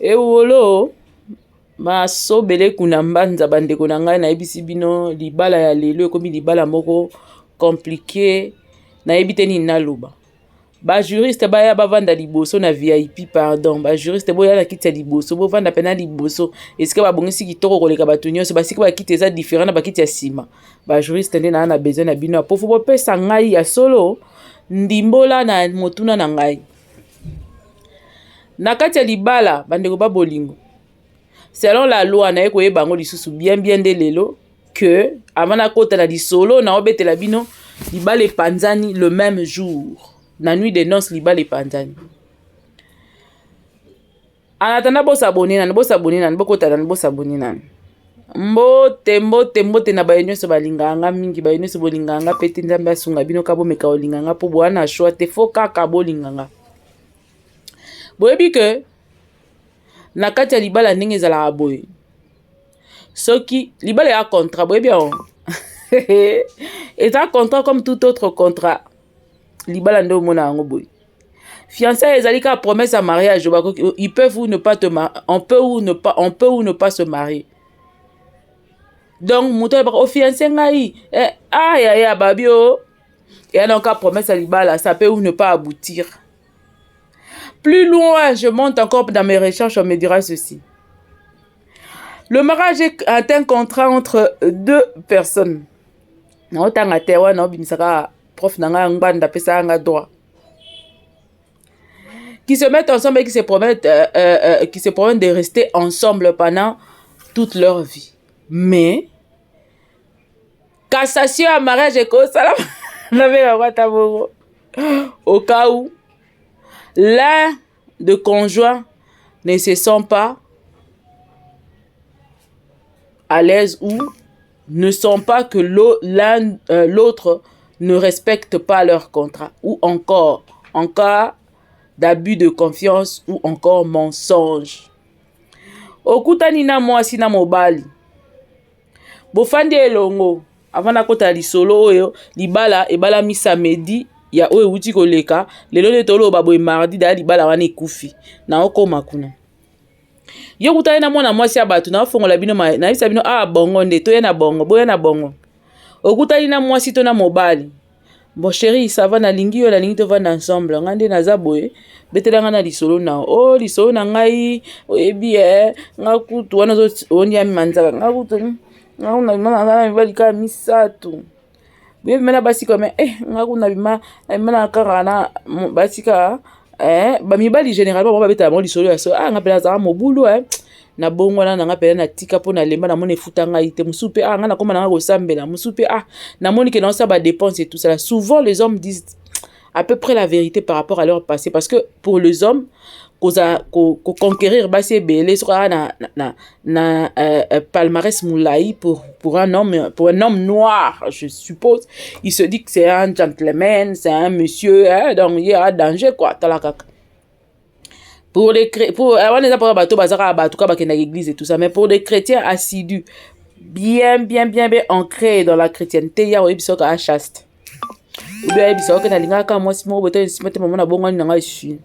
Ewoloo masobele kuna mbanza bandeko na ngai, nayebisi bino libala ya lelo ekomi libala moko compliqué. Nayebi te nini naloba. Bajuriste baya bavanda liboso na VIP. Pardon, bajuriste, boya na kiti ya liboso, bovanda mpena liboso esika babongisi kitoko koleka bato nyonso. Basika bakiti eza différent na bakiti ya nsima. Bajuriste nde naa na besoin na bino po faut bopesa ngai ya solo ndimbola na motuna na ngai na kati ya libala. Bandeko ba bolingo, selon la loi, naye koyeba yango lisusu bien bien nde lelo que avant nakota na lisolo naobetela bino, libala epanzani le même jour na nuit de noces. Libala epanzani. En attendant, bos'abonner nani, bos'abonner nani, bokota nani, bos'abonner nani. Mbote, mbote, mbote na baye nyonso balingaka nga mingi, baye nyonso bolingaka nga mpe te. Nzambe asunga bino ka bomeka kolinga nga, mpo boya na choix te, faut kaka bolinga nga. Boyebi ke na kati ya libala, ndenge ezalaka boye, soki libala ya contrat, boyebi yango eza contrat comme tout autre contrat. Libala nde omona yango boye, fiançailles ezali kaka promesse ya mariage. Ils peuvent ou ne pas te on peut ou ne pas, on peut ou ne pas se marier. Donc moto alobaka ofiance ngai, eh, ayaya babi o eya donc promesse ya libala, ça peut ou ne pas aboutir. Plus loin, je monte encore dans mes recherches, on me dira ceci: le mariage est un contrat entre deux personnes. Naotanga te wana, obimisaka prof na ngai ngbanda apesaka nga droit, qui se mettent ensemble et qui se promettent de rester ensemble pendant toute leur vie. Mais cassation ya mariage ekosala nabengaka ata bongo au cas où l'un de conjoints ne se sent pas à l'aise ou ne sent pas que l'autre ne respecte pas leur contrat ou encore en cas d'abus de confiance ou encore mensonge. Okutani na mwasi na mobali, bofandi elongo. Avant nakota lisolo oyo, libala ebalami samedi ya oyo ewuti koleka. Lelo nde toloba boye, mardi daya, libala wana ekufi. Naokóma kuna, yo kutani na mwana mwasi ya bato. Naofongola bino, nayebisa bino awa bongo nde toya na bongo, boya na bongo. Okutani na mwasi to na mobali: "Bon chéri, ça va? Nalingi yo, nalingi tovanda ensemble. Ngai nde naza boye, betela ngai na lisolo na o lisolo na ngai. Oyebi e nga kutu wana oniami manzaka, nga kutu nga kuna na mibali kaka misato. Boyebi na basi kame eh, nga kuna bima nabima na kaka na basi kaka eh, bamibali généralement bango babetala bango lisolo ya so. Ah, nga mpe nazala mobulu eh. Na bongo wana na nga mpenza natika mpo nalemba, namoni efuta ngai te. Mosusu mpe: ah, nga nakóma na nga kosambela. Mosusu mpe: ah, namoni ke naosala badépense et tout ça. Souvent les hommes disent à peu près la vérité par rapport à leur passé, parce que pour les hommes, koza koconquérir basi ebele, soki aa na palmarès molai, pour un homme noir, je suppose, il se dit que c'est un gentleman, c'est un monsieur, hein, donc il y a danger quoi. Tala kaka pour les pour wana eza mpona bato baza kaka bato kaka bakendaka église et tout ça, mais pour des chrétiens assidus, bien bien bien bien ancrés dans la chrétienté, ya oyebi soki achaste obi, ayebisa oke nalingaka kaka mwasi moko boye, nsima te mama nabongwani na ngai esui.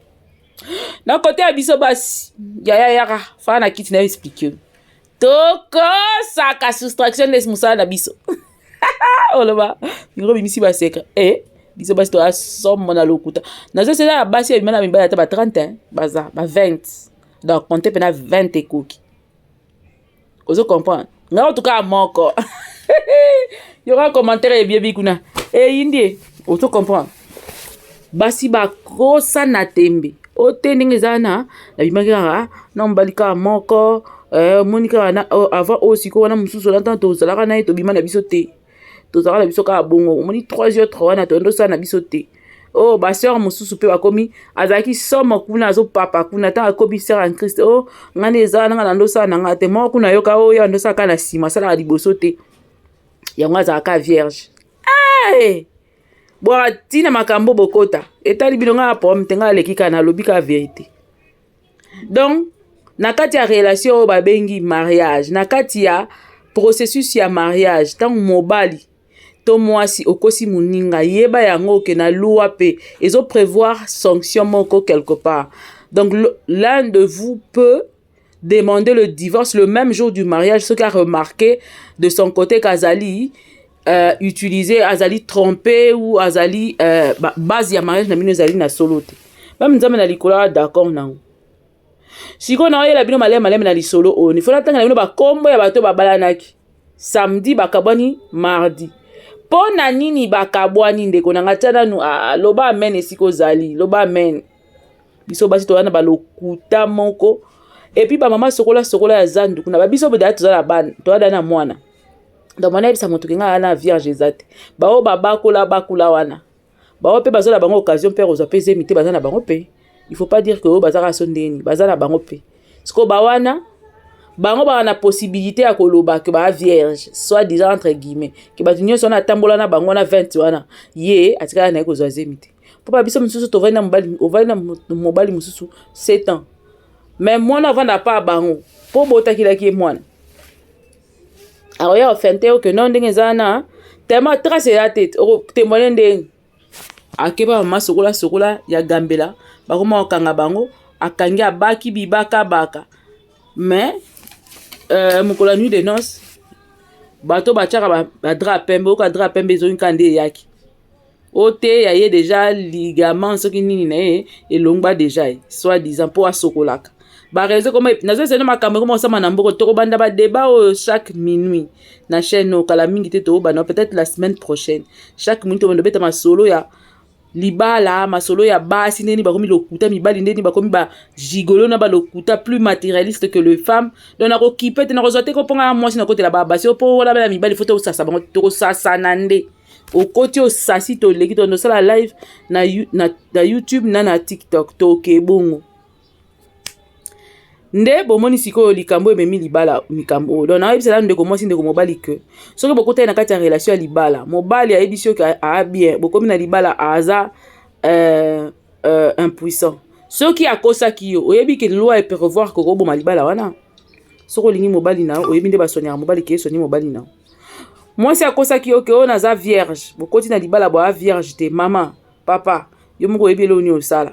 Na kote ya biso basi, yaya, yaka faa na kiti na yo, explique. Tokosaka soustraction nde mosala na biso. Oloba mikro bimisi basecret e biso basi toya somo na lokuta. Nazosela ya basi ebima na mibali ata ba 30, baza ba 20, donc compte mpena 20 ekoki. Ozo comprendre ngai otuka moko yoka commentaire ebiebi kuna eyindi. Ozo comprendre, basi bakosa na tembe o te ndenge eza na nabimaki kaka na mobali kaka moko, omoni kaka na avant oyo sikoyo wana mosusu wana, ntango tozalaka na ye, tobima na biso te, tozalaka na biso kaka bongo. Omoni 3 heures 3 wana toyando osala na biso te. Oyo oh, basœur mosusu mpe bakomi, azalaki somo kuna, azopapa kuna. Ntango akomi sœur en Christ, o oh, ngai nde eza nanga na ndosala na ngai te. Moko kuna yoka oyo andosala kaka na nsima, asalaka liboso te, yango azalaka vierge. Hey! Bwaka ntina makambo bokota etali bino, ngai na problème te. Ngai aleki kaka, nalobi kaka vérité. Donc na kati ya relation oyo babengi mariage, na kati ya processus ya mariage, ntango mobali to mwasi okosi moninga, yeba yango oke na loi mpe ezoprévoir sanction moko quelque part. Donc l'un de vous peut demander le divorce le même jour du mariage soki a remarqué de son côté qu'azali utilisé, azali trompé ou azali base ya mariage na bino ezali na solo te. Même Nzambe na likolo aza d'accord nango. Sikoyo naoyela bino maleme maleme na lisolo oyo. Nifo natanga na bino bakombo ya bato babalanaki samedi, bakabwani mardi. Mpo na nini bakabwani? Ndeko na nga, tia nanu, loba amen esika ozali, loba amen. Biso basi toza na balokuta moko. Et puis bamama sokola sokola ya zandu kuna, babiso bodaya, toza na bana, toza na mwana. Donc mwana yebisa moto kenga aya na vierge eza te. Bao babakola bakula wana, bao mpe baza na bango occasion mpe kozwa mpe zemi te. Baza na bango mpe, il faut pas dire que oyo bazaka so ndeni, baza na bango mpe. Sikoyo bawana, bango baka na possibilité ya koloba ke baa vierge, soit disant, entre guillemets, ke bato nyonso wana atambola na bango wana 20 wana, ye atikala na ye kozwa zemi te. Mpo babiso mosusu tovandi na mobali, ovandi na mobali mosusu 7 ans, mais mwana avanda pa bango mpo botakilaki ye mwana, akoya ofente oke no ndenge eza wana, tellement trace eza te, okotémoigne ndenge akeba. Mama sokola sokola ya gambela, bakoma kokanga bango, akangi, abaki bibaka baka. Mais mokolo ya nuit de noce, bato batiaka badrap pembe, oyoka drap pembe ezongi kaka nde eyaki o te, ya ye déjà ligament soki nini na ye elongwa déjà ye, soit disant mpo asokolaka bareseau. Koma nazozela makambo ekoma kosama na mboka. Tokobanda badébat oyo chaque minuit na chaîne oyo. Kala mingi te tokobanda, peut-être la semaine prochaine. Chaque minuit tobanda obeta masolo ya libala, masolo ya basi, ndeni bakomi lokuta, mibali ndeni bakomi bagigolo na balokuta, plus matérialiste que le femme. Donc nakokipe te, nakozwa te koponga mwasi nakotela babasi mpo wana bana mibali fo tosasa bango, tokosasana nde okoti osasi, toleki tondosala live na YouTube na TikTok. Toke bongo nde bomoni sikoyo likambo ememi libala, likambo oyo. Donc nayebisa nanu ndeko mwasi, ndeko mobali, ke soki bokotali na kati ya relation ya libala, mobali ayebi soki aa bien, bokomi na libala, aza impuissant, soki akosaki yo, oyebi ke loi eprévoir kokoboma libala wana. Soki olingi mobali na yo, oyebi nde basoniaka mobali, ke esoni mobali na yo. Mwasi akosaki yo ke oyo naza vierge, bokoti na libala, boya vierge te. Mama, papa, yo moko oyebi eloko nini osala.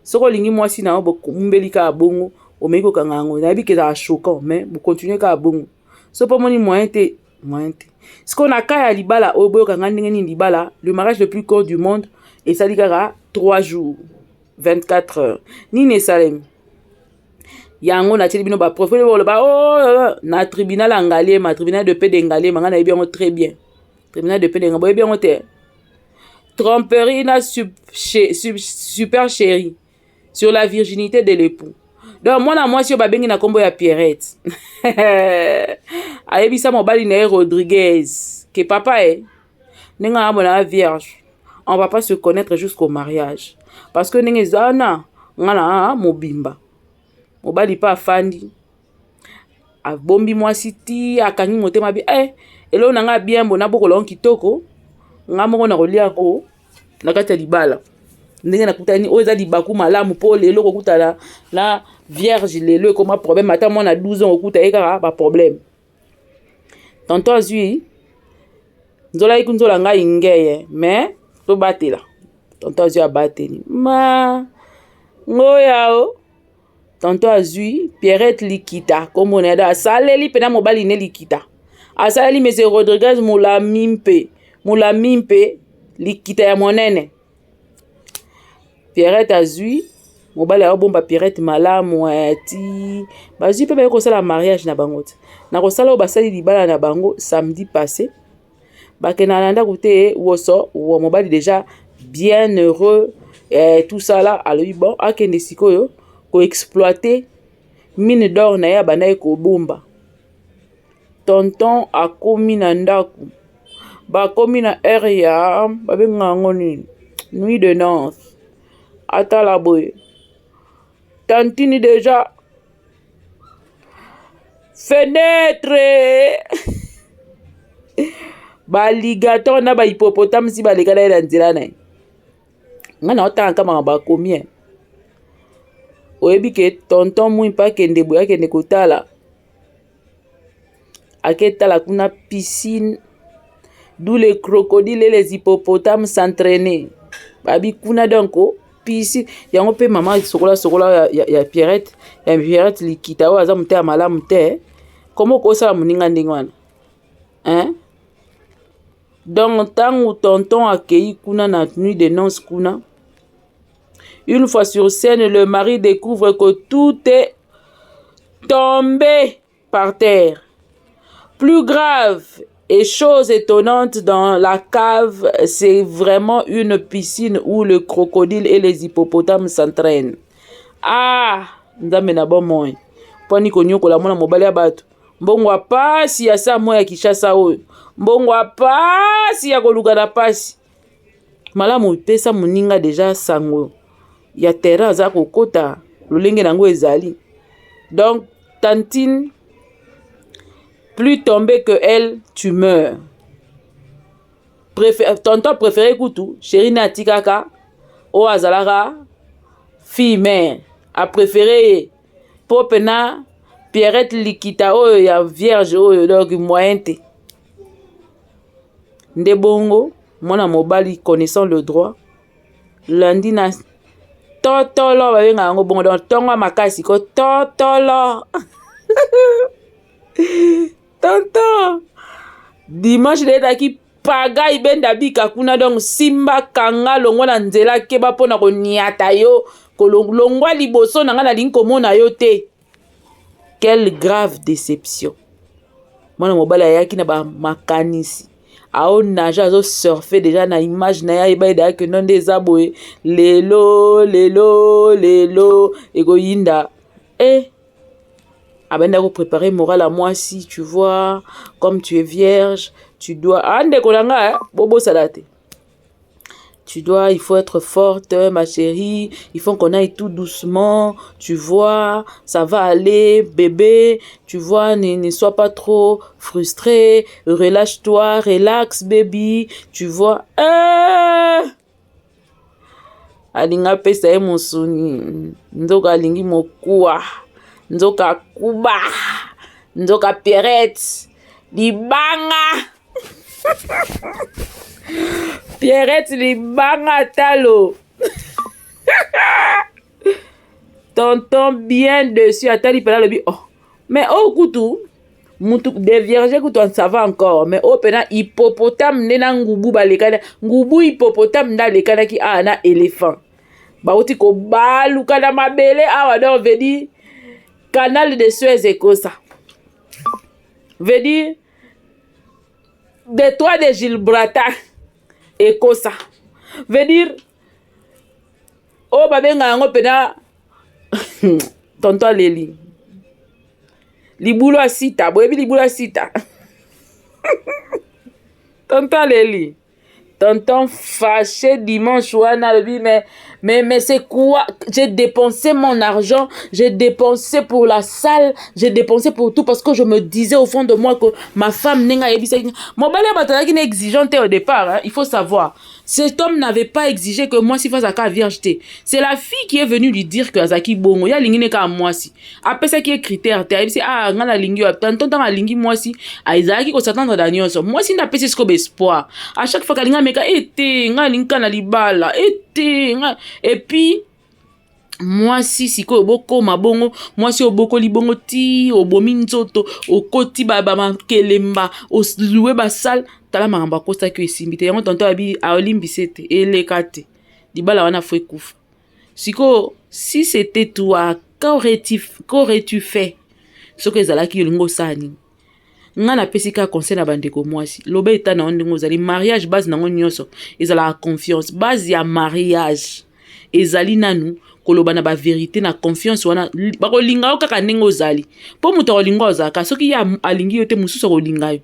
Soki olingi mwasi na yo, bombeli kaka bongo, omeki kokanga yango. Nayebi ke ezala choquant, mais bocontinue kaka bongo. So mpo omoni moyen te, moyen te. Sikoyo na ka ya libala oyo, boyokanga ndenge nini libala, le mariage le plus court du monde, esali kaka 3 jours, 24 heures. Nini esalemi yango? Natieli bino bapreuve. Boloba oh, na tribunal ya Ngaliema, tribunal de paix de Ngaliema. Ngai nayebi yango très bien, tribunal de paix de Ngaliema, boyebi yango te. Tromperie na super chérie sur la virginité de l'époux. Donc mwana mwasi oyo babengi na nkombo ya Pierrette ayebisa mobali na ye Rodriguez ke papa e ndenge amona vierge, on va pas se connaître jusqu'au mariage, parce que ndenge eza wana, nga na mobimba. Mobali mpe afandi, abombi mwasi ti akangi motema bi eloko na nga bien, bo nabokola ngo kitoko, nga moko na kolia yango na kati ya libala. Ndenge nakutani oyo eza libaku malamu, mpo lelo kokutana na vierge lelo ekoma problème. Ata mwana 12 ans okuta ye kaka baproblème. Tonton azwi nzola yiki nzola ngai ngeye, mais tobatela. Tonton azwi, abateli ma ngoya o. Tonton azwi Pierrette likita, kombo na ye, asaleli mpena mobali ne likita, asaleli monsieur Rodriguez molami mpe molami mpe likita ya monene. Pierrette azwi mobali, aobomba Pierrette malamu ti bazwi mpe baye kosala mariage na bango te. Na kosala oyo basali libala na bango samedi passé, bakendaka na ndako te. Woso wa mobali déjà bien heureux, tout ça là, alobi bon, akende sikoyo koexploite mine d'or na ye abandaki kobomba. Tonton akomi na ndako, bakomi na heure ya babengaka yango nini, nuit de noces. Atala boye, tantine déjà fenêtre, baalligator na bahippopotame si baleka na ye na nzela na ye. Ngai na otanga kaka bakomi. Oyebi ke tonton Mwimpe akende boye, akende kotala, aketala kuna piscine d'où les crocodiles et les hippopotames s'entraînaient. Babi kuna donc Piscine yango mpe mama sokola sokola ya Pierrette, ya Pierrette Likita oyo aza mote ya malamu te. Komo okosala moninga ndenge wana, hein? Donc ntango tonton akei kuna na nuit de noces kuna, une fois sur scène, le mari découvre que tout est tombé par terre. Plus grave et chose étonnante, dans la cave, c'est vraiment une piscine où le crocodile et les hippopotames s'entraînent. Ah, Nzambe na bomoi, mponi konyokola mwana mobali ya bato? Mbongo ya pasi ya sa mwa ya Kinshasa oyo, mbongo ya pasi ya koluka na pasi. Malamu pesa moninga déjà sango ya terrain aza kokota lolenge nango ezali. Donc tantine, plus tombé que elle, tu meurs. Tonton préféré kutu chéri ne atikaka oyo azalaka fille mère, apréféré ye mpo pena Pierrette Likita oyo ya vierge oyo. Donc moyen te. Nde bongo mwana mobali, connaissant le droit, lundi na totolo, babengaka yango bongo, donc ntongo makasi ko totolo. Tonton, dimanche nde ezalaki pagai benda bika kuna. Donc simba kanga, longwa na nzela, keba mpona koniata yo, longwa liboso na ngai, nalingi komona yo te. Quelle grave déception! Mwana mobali ayaki na bamakanisi, aonage, azosurfe déjà na image na ye, ayeba edayaki no nde eza boye. Lelo lelo lelo ekoyinda e abandi kopréparer moral ya mwasi. Tu vois, comme tu es vierge, tu dois, ah, ndeko na ngai, bobosala te, tu dois, il faut être forte, ma chérie. Il faut qu'on aille tout doucement. Tu vois, ça va aller, bébé. Tu vois, ne sois pas trop frustré. Relâche-toi, relax, baby. Tu vois. Alingi apesa ye mosuni, nzoka alingi mokuwa, nzoka kuba, nzoka Pierrette libanga, Pierrette libanga talo. Tonton bien dessus, atali mpena, alobi: "Oh, mais oyo kutu mutu dévierge kutu, ça va encore, mais oyo mpena hippopotame nde na ngubu balekani, ngubu hippopotame nde alekanaki awa na éléphant, bauti kobaluka na mabele awa." Donc veut dire canal de Suez ekosa, veut dire détroit de Gibraltar ekosa, veut dire oyo babenga yango mpena. Tonton aleli libulu ya sita, boyebi libulu ya sita. Tonton aleli, tonton fâché dimanche wana, alobi: Mais c'est quoi? J'ai dépensé mon argent, j'ai dépensé pour la salle, j'ai dépensé pour tout, parce que je me disais au fond de moi que ma femme, ndenge ayebisaki." Mobali ya bato azalaki na exigeant te au départ, hein, il faut savoir. Cet homme n'avait pas exigé que mwasi azalaka vierge te. C'est la fille qui est venue lui dire que azalaki bongo, ye alingi ne kaka mwasi. Apesaki ye critère te, ayebisi: "Ah, ngai nalingi yo." Tonton ntango alingi mwasi, azalaki kos'attendre na nyonso. Mwasi nde apesi sikoyo baespoir. À chaque fois kalingi ameka ete ngai alingi kaka na libala ete ngai. Et puis mwasi sikoyo bokóma bongo, mwasi obokoli bongo ti obomi nzoto, okoti bamakelemba, olue basale, tala makambo akosaki, esimbi te. Yango tonton abi aolimbisi ete eleka te, libala wana fo ekufa. Sikoyo, si c'était toi, qu'aurais-tu fait? Soki ezalaki, olingi osala nini? Nga napesi kaka conseil na bandeko mwasi: loba eta na yo ndenge ozali. Mariage, base nango nyonso ezalaka confiance. Base ya mariage ezali nanu koloba na bavérité na confiance. Wana bakolinga yo kaka ndenge ozali, mpo moto akolinga ozalaka. Soki ye alingi yo te, mosusu akolinga yo.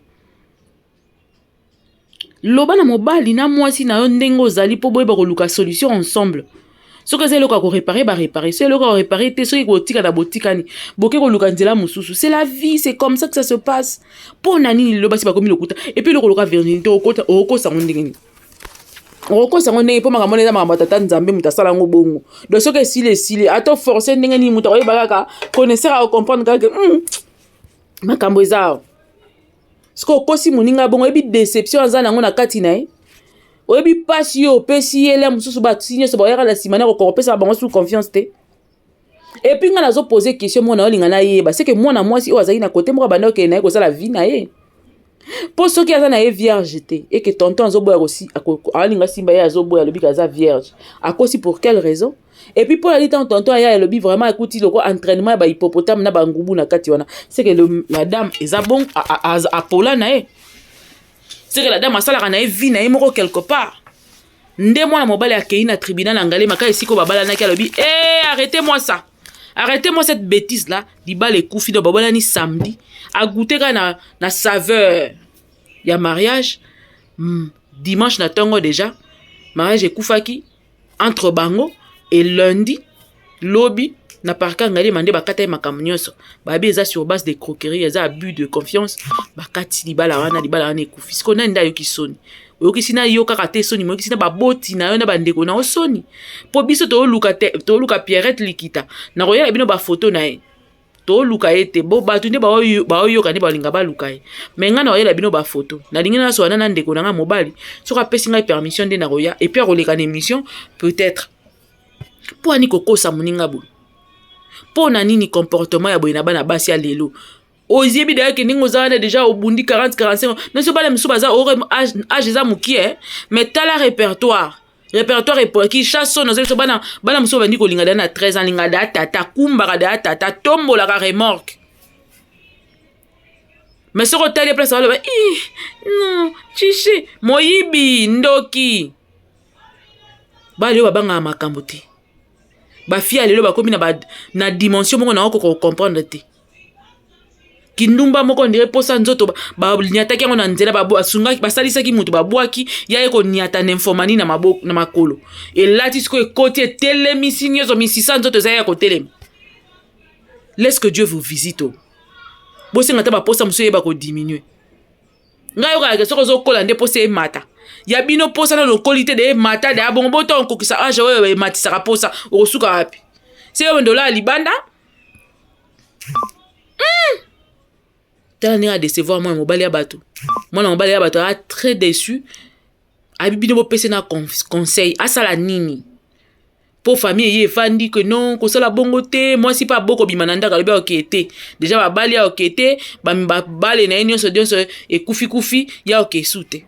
Loba na mobali na mwasi na yo ndenge ozali, mpo boyeba koluka solution ensemble. Soki eza eloko ya koréparer, baréparer. Soki eloko ya koréparer te, soki kotika na botikani, boke koluka nzela mosusu. C'est la vie, c'est comme ça que ça se passe. Mpo na nini lelo basi bakomi lokuta? Et puis eloko oloka virginité, okokosa yango ndenge nini? Okokosa yango ndenge? Mpo makambo wana eza makambo ya tata Nzambe, moto asala yango bongo. Donc soki esili, esili. Ata force ndenge nini, moto akoyeba kaka, connaisseur akocomprendre kaka makambo eza awa. Soki okosi moninga bongo, oyebi déception aza nango na kati na ye. Oyebi mpasi oyo opesi ye, le mosusu basi nyonso bayaka na nsima na kokoka kopesaka bango su confiance te. Et puis ngai nazopose question moko, naolinga nayeba, c'est que mwana mwasi oyo azalaki na kote moko, abanda okende na ye kosala vie na ye, mpo soki aza na ye vierge te, eke tonton azoboya, alinga simba ye, azoboya, alobi aza vierge, akosi pour quelle raison? Et puis mpo nali ntango tonton aya, alobi vraiment ekuti loko entraînement ya bahippopotame na bangubu na kati wana, c'est que la dame eza bon, apola na ye, c'est que la dame asalaka na ye vie na ye moko quelque part. Nde mwana mobali akei na tribunal na Ngaliema, kaka esika oyo babalanaki, alobi: "E, arrêtez moi ça, arrêtez moi cette bêtise là." Libala ekufi. Donc babalani samedi, agoûter kaka na saveur ya mariage. Dimanche na ntongo déjà mariage ekufaki entre bango. Et lundi, lobi, na parquet Ngaliema nde bakata ye makambo nyonso. Babi eza sur base de escroquerie, eza abus de confiance. Bakati libala wana, libala wana ekufi. Sikoyo nani nde ayoki soni? Oyokisi na yo kaka te soni, moyokisi na baboti na yo na bandeko na yo soni. Mpo biso tooluka te, tooluka Pierrette Likita. Nakoyela bino bafoto na ye. Tooluka ye te, bo bato nde baoyoka nde balinga baluka ye, mais ngai nakoyela bino bafoto. Nalingi nasoana na ndeko na ngai mobali, soki apesi ngai permission nde nakoya, et puis akoleka na émission peut-être. Mpo ani kokosa moninga boye? Mpo na nini comportement ya boye na bana basi ya lelo? Oyebi dayake ndenge oza wana, déjà obundi 40 45, nyonso bana misusu baza age eza mokie, mais tala répertoire, répertoire Kinshasa. Nazo biso bana, bana mosusu bandi kolinga da na 13 ans, alinga da tata, kumbaka da tata, tombolaka remorque, mais soki otali place, baloba: "I non, chiche, moyibi, ndoki." Bali oyo babangaka makambo te. Bafille ya lelo bakomi na dimension moko na okoka kocomprendre te. Kindumba moko ndire posa nzoto, baniataki yango na nzela, basungaki, basalisaki moto, babwaki ya ye koniata nymphomanie na makolo, elati sikoyo, ekoti, etelemisi nyonso, misisa nzoto eza ya kotelema. Laisse que Dieu vous visite. O bosenga ata baposa mosusu eyeba kodiminue. Ngai yokaka soki ozokola nde posa emata ya bino. Posa nano okoli te, de emata de abongo. Bota okokisa age oyo ematisaka posa, okosuka wapi? Se yo ndola ya libanda. Tala ndenge adecevoir mwana mobali ya bato. Mwana mobali ya bato aza très déçu. Abi bino bopesi na conseil, asala nini? Mpo famille eye efandi ke non, kosala bongo te. Mwasi mpe abokobima na ndako, alobi aoke te, déjà babali aoke te, babale na ye nyonso nyonso ekufikufi, ya oke su te.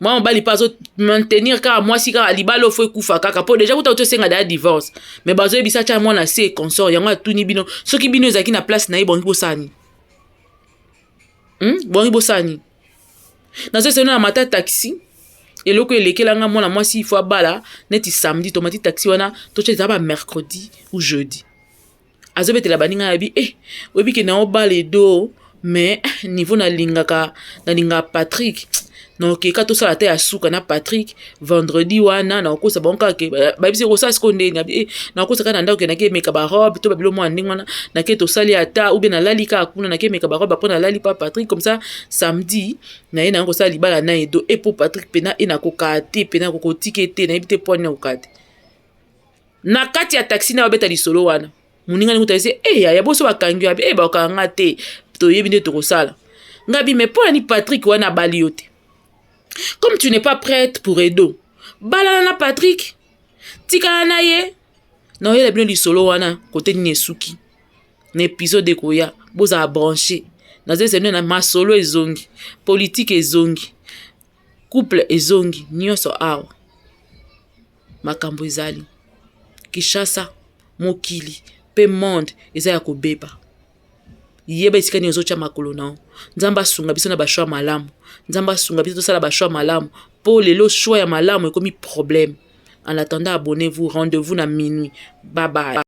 Mwana mobali mpe azo maintenir kaka mwasi kaka, libala ofo ekufa kaka, mpo déjà kuta tosenga daya divorce, mais bazoyebisa tia mwana se consort. Yango atuni bino: soki bino ezalaki na place na ye, bongi bosala nini? Bongi bosala nini? Nazoeseno na mata taxi, eloko elekelanga, mwana mwasi ifo abala neti samedi. Tomati taxi wana, totya eza ba mercredi ou jeudi. Azobetela baninga yabi: "Eh, oyebi ke na obala Edo, mais niveau nalingaka, nalingaka Patrick, nakokeka tosala te ya suka na Patrick vendredi wana. Nakokosa bango kaka ke bayebisi kosala sikoyo ndeni. Eh, nakokosa kaka na ndako ke nake emeka barobe to babilo mwa ndenge wana, nake tosali ata ou bien nalali kaka kuna, nake emeka barobe, apres nalali pa Patrick, comme ça samedi naye nango kosala libala na Edo. E po Patrick pena e nakokaa te, pena kokotika te, nayebi te po nini nakokaa te." Na kati ya taxi na babeta lisolo wana, moninga ndenge utayesi e yaya boso bakangi yo abi e bakanga te, toyebi nde tokosala. Ngabi: "Mais mpo nani Patrick wana abali yo te? Comme tu n'es pas prête pour Edo, balana na Patrick, tikala na ye." Naoyela bino lisolo wana kote nini esuki na épisode ekoya. Bozala branché. Nazoyesa bino na masolo ezongi, politike ezongi, couple ezongi, nyonso awa makambo ezali. Kinshasa, mokili mpe monde eza ya kobeba. Yeba esika nini ozotya makolo na yo. Nzambe asunga biso na bachoix malamu. Nzambe asunga biso tosala bachoix malamu, mpo lelo choix ya malamu ekomi problème. En attendant, abonnez-vous. Rendez-vous na minuit. Bye bye.